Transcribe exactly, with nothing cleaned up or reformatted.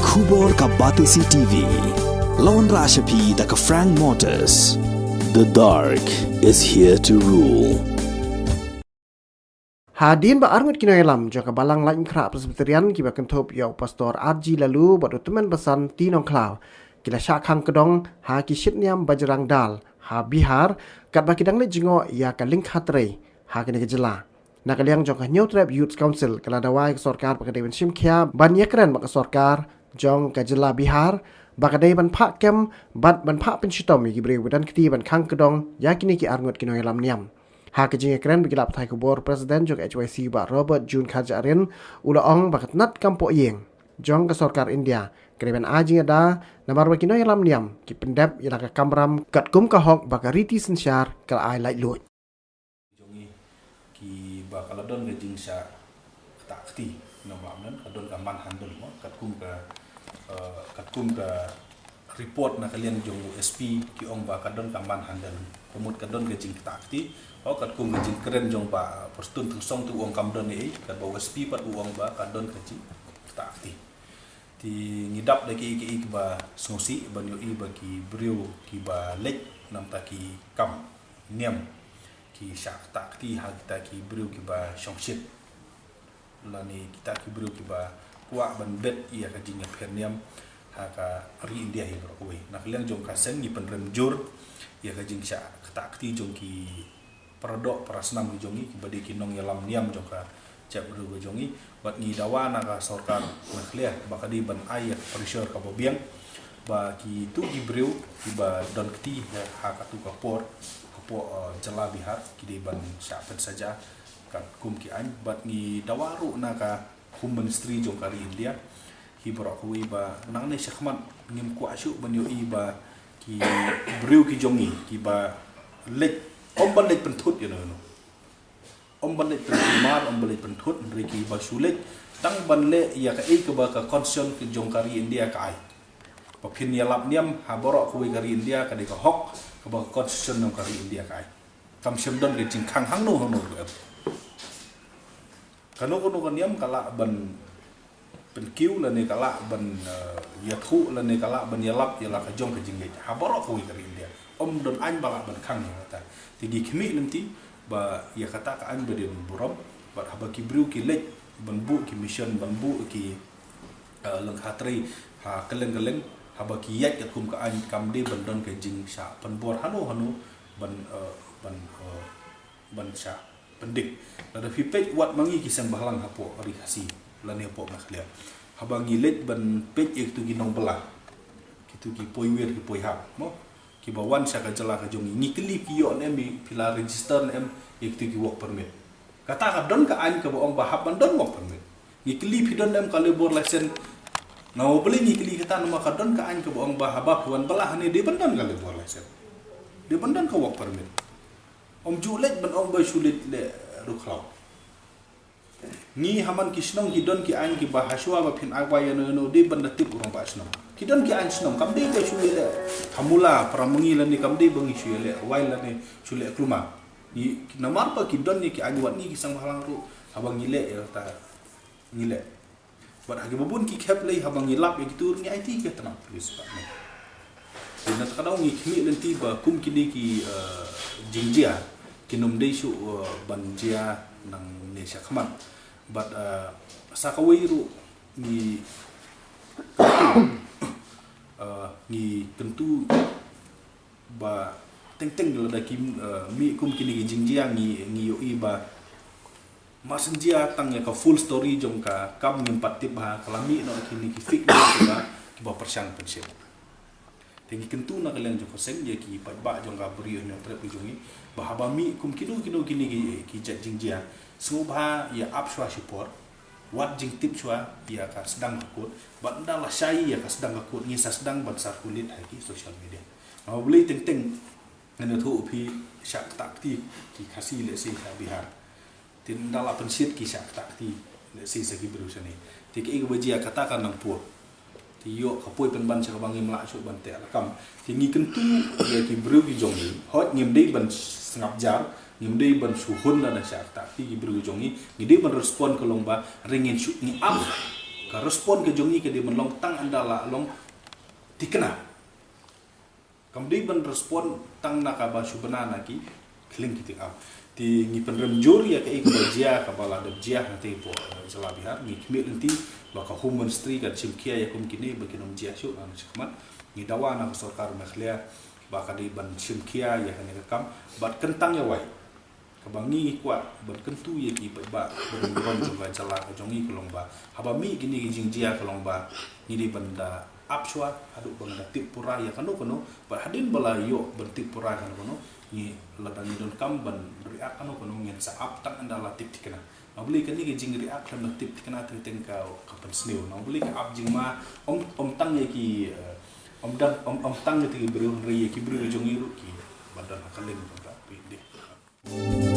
Khubor ka Batesi T V. Lawan Rashapi da ka Frank Motors. The dark is here to rule. Hadien ba arngut ki nongïalam jong ka Balang Laitumkhrah Presbyterian kiba kynthup ïa u Pastor R G Laloo bad u Tymmen Basan T Nongkhlaw ki la shah khang kdong ha ki shitniam Bajrang Dal ha Bihar, katba ki dang leit jngoh ïa ka lyngkha trei ha kane ka jylla. Na ka liang jong ka Hynñiewtrep Youth Council ka la dawa ïa ka sorkar ba ka dei ban shim khia ban ïakren bad ka sorkar jong ka jylla Bihar ba ka dei ban phah kem bad ban phah pynshitom ïa ki briew ba don kti ban khang kdong ïa kine ki arngut ki nongïalam niam. Ha ka jingïakren bad ki lad pathai khubor, President jong ka H Y C Bah Robert June Kharjahrin u la ong ba ka tnat kam poh ïing jong ka sorkar India ka dei ban ai jingïada namar ba ki nongïalam niam ki pyndep ïa la ka kamram katkum ka hok ba ka riti synshar ka la ai laitluid. Jong ngi kiba ka la don ka jingshah ktah kti, namar ba ka don ka manhandle mo, katkum ka, eh, katkum ka report na ka liang jong u S P ki ong ba ka don ka manhandle. Ka mut ka don ka jingktah kti, o katkum ka jingkren jong Bah Prestone Tynsong te u ong kam don ei, katba u S P pat u ong ba ka don ka jingktah kti. Te ngi dap da ki, ki, kiba sngewsih ban ïohi ba ki briew kiba leit namar ki kam niam ki shah ktah kti ha kita ki briew kiba shongshit lane kita ki briew kiba kwah ban bet ïa ka jingïapher niam ha ka ri India hi baroh kawei. Na ka liang jong ka seng ngi pynrem jur ïa ka jingshah ktah kti jong ki paradoh parasnam ki jong ngi kiba dei ki nongïalam niam jong ka jaitbynriew ka jong ngi, bad ngi dawa na ka sorkar na ka liang ba ka dei ban ai ïa ka pressure kaba biang ba kitu ki briew kiba don kti ha, ha katu ka por, ka por, eh, jylla Bihar, ki dei ban shah pynsaja katkum ki aiñ. Bad ngi dawa ruh na ka Home Ministry jong ka ri India hi baroh kawei ba nangne shakhmat ngim kwah shuh ban ïohi ba ki briew ki jong ngi kiba leit, ym ban leit pynthut ïano ïano, ym ban leit pynthut mar, ym ban leit pynthut, hynrei kiba shu leit tang ban leh ïa kaei kaba ka constitution ka jong ka ri India ka ai. Ba phin ïalap niam ha baroh kawei ka ri India ka dei ka hok kaba ka constitution jong ka ri India ka ai. Kam shym don ka jingkhang hangno hangno ruh em. Kano kano ka niam ka lah ban pynkiew lane ka lah ban, eh, ïathuh lane ka lah ban ïalap ïa la ka jong ka jingngeit ha baroh kawei ka ri India. Ym don aiñ ba lah ban khang ïa kata. Te ngi khmih lynti ba ïa kata ka aiñ ba dei ban burom bad haba ki briew ki leit ban buh ki mission, ban buh ki, eh, lyngkha trei ha kylleng kylleng, haba ki ïaid katkum ka aiñ kam dei ban don ka jingshah pynbor hano hano ban, eh, ban, eh, ban shah pyndik. Lada phi peit wat ma ngi ki seng bhalang hapoh ri Khasi lane hapoh Meghalaya, haba ngi leit ban peit ïa kitu ki nongbylla, kitu ki poiwir ki poihap mo, kiba wan sha ka jylla ka jong ngi, ngi kylli ki ïoh ne em, phi la register ne em ïa kitu ki work permit. Kata ka don ka aiñ kaba ong ba hap ban don work permit. Ngi kylli phi don ne em ka labour license. Nga ong balei ngi kylli kata, namar ka don ka aiñ kaba ong ba haba phi wan bylla hangne dei ban don ka labour license, dei ban don ka work permit. Ym ju leit ban ong ba shu leit leh ruh khlaw. Ngi ha man ki shnong ki don ki aiñ kiba hashwa ba phin ai wai ïano ïano dei ban da tip u rangbah shnong. Ki don ki aiñ shnong, kam dei ba shu ïaleh ha mula para ma ngi lane kam dei ba ngi shu ïaleh wai lane shu leh klumar. Ngi, namar ba ki don ïa ki aiñ, wat ngi ki seng bhalang ruh haba ngi leh ïa kata ngi leh. Bad ha kiba bun ki khep lei haba ngi lap ïa kitu ruh ngi aiti ki tnat police department. Te na kata ka daw ngi khmih lynti ba kum kine ki, eh, jingjia kin ym dei shuh, eh, ban jia nangne shakhmat. Bad, eh, sa kawei ruh ngi, eh, ngi kyntu ba teng teng lada ki, eh, mih kum kine ki jingjia ngi, ngi ïohi ba mar shen jia tang ïa ka full story jong ka kam ngim pat tip bha, ka la mih noh kine ki fake news kiba, kiba pyrshang pynshit. Te ngi kyntu na ka liang jong ka seng ïa ki paidbah jong ka Bri Hynñiewtrep ka jong ngi ba haba mih kum kino kino kine ki, ki jait jingjia, sngewbha ïa ap shuwa shipor, wad jingtip shuwa ïa ka sdang ka court, bad ynda la shai ïa ka sdang ka court ngin sa sdang ban circulate ha ki social media. Nga ong balei teng teng ngan ïathuh phi shah ktah kti ki Khasi lehse sha Bihar. Te ynda la pynshit ki shah ktah kti lehse sa ki briew shane. Te kaei kaba jia kata ka nang pur. Te ïoh ka poi pynban sha kaba ngim lah shuh ban teh lakam. Te ngi kyntu ïa ki briew ki jong ngi. Hooid ngim dei ban sngap jar, ngim dei ban shu hun lada shah ktah kti ki briew ki jong ngi. Ngi dei ban respond ka long ba hynrei ngin shu ngi ap Ka respond ka jong ngi ka dei ban long tang ynda la long thikna. Kam dei ban respond tang na kaba shu bna na ki khlieng ki tyngab. Te ngi pynrem jur ïa kaei kaba jia, kaba la dep jia na te hapoh jylla Bihar. Ngi khmih lynti ba ka Home Ministry kan shim khia ïa kum kine ba kin ym jia shuh na shakhmat. Ngi dawa na ka sorkar Meghalaya ba ka dei ban shim khia ïa kane ka kam bad kyntang ïa wai. Kaba ngi kwah ban kyntu ïa ki paidbah ba don burom jong ka jylla ka jong ngi ka long ba haba mih kine ki jingjia ka long ba ngi dei ban da ap shuwa haduh ba ngi da tip pura ïa kano kano, bad hadien ba la ïoh ban tip pura ïa kano kano, ngi lada ngi donkam ban react kano kano ngin sa ap tang ynda la tip thikna. Namar balei kane ka jingreact lem la tip thikna te teng ka ka pynsniew. Namar balei ka ap jingma ym ym tang ïa ki, eh, ym dang ym ym tang ïa ki briew hynrei ïa ki briew jong ngi ruh kiba don ha kylleng jong ka pyrthei.